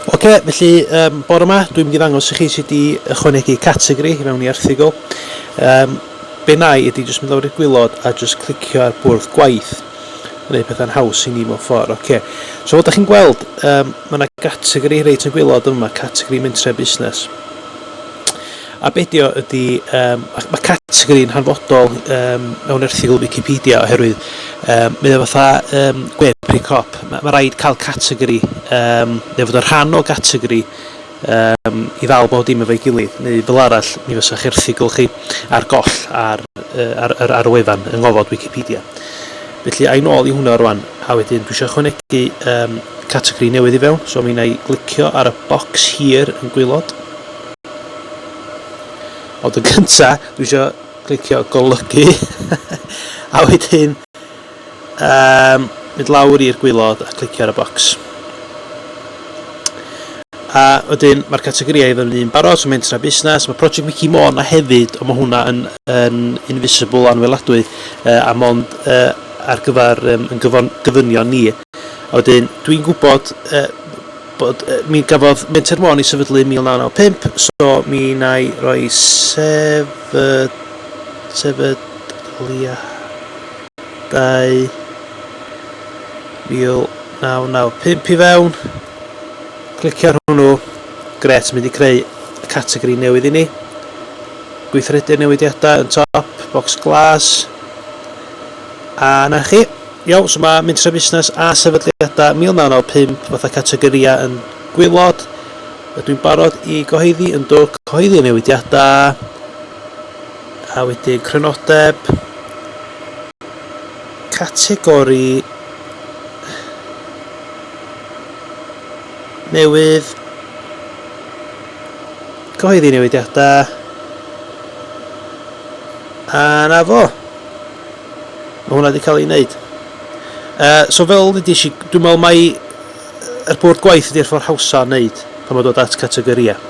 Oce, felly um, bore yma dwi'n mynd i ddangos i chi sut i ychwanegu categori i mewn i erthygl. Um, be na i ydy jyst mynd lawr i'r gwylod a jyst clicio ar bwrdd gwaith. Gwneud pethau'n haws i ni mewn ffordd. Oce. So fel da chi'n gweld, um, mae yna gategori reit yn gwylod yma, categori mentrau busnes. A be 'di o ydi yym ma' categori yn hanfodol yym mewn erthygl Wicipedia oherwydd yym mae o fatha yym gwe pry cop. Ma' ma' raid cael categori yym neu fod yn rhan o gategori yym i ddal bob dim efo'i gilydd neu fel arall mi fysa'ch erthygl chi ar goll ar yy ar ar ar y wefan yng ngofod Wicipedia. Felly ai nôl i hwnna rwan a wedyn dwi eisiau ychwanegu yym categori newydd i fewn so mi wna i glicio ar y bocs hir yn gwaelod. Ond yn gynta, dwi eisiau clicio golygu, a wedyn um, mynd lawr i'r gwylod a clicio ar y bocs. A wedyn mae'r categorïau i fyny yn barod, so mentra busnes, mae Project Wiki Môn a hefyd, ond mae hwnna yn, yn invisible, anweladwy, uh, a mond uh, ar gyfer um, yn gyfon, gyfynion ni. A wedyn dwi'n gwybod uh, bod, mi gafodd Menter Môn ei sefydlu yn 1995, so mi wna i roi sefyd, sefydliadau 1995 i fewn. Clicio ar hwnnw, gret, mynd i creu categori newydd i ni. Gweithredu'r newidiadau yn top, bocs glas. A na chi. Iawn, so mae Mentrau Busnes a Sefydliadau 1995 fatha categorïau yn gwylod. Ydw i'n barod i gyhoeddi? Yndw, cyhoeddi y newidiadau. A wedyn crynodeb. Categori newydd. Cyhoeddi newidiadau. A na fo. Mae hwnna wedi cael ei wneud. So fel ddeudais i, dwi'n meddwl mai yr bwrdd gwaith ydy'r ffordd hawsa o wneud pan mae'n dod at categorïau.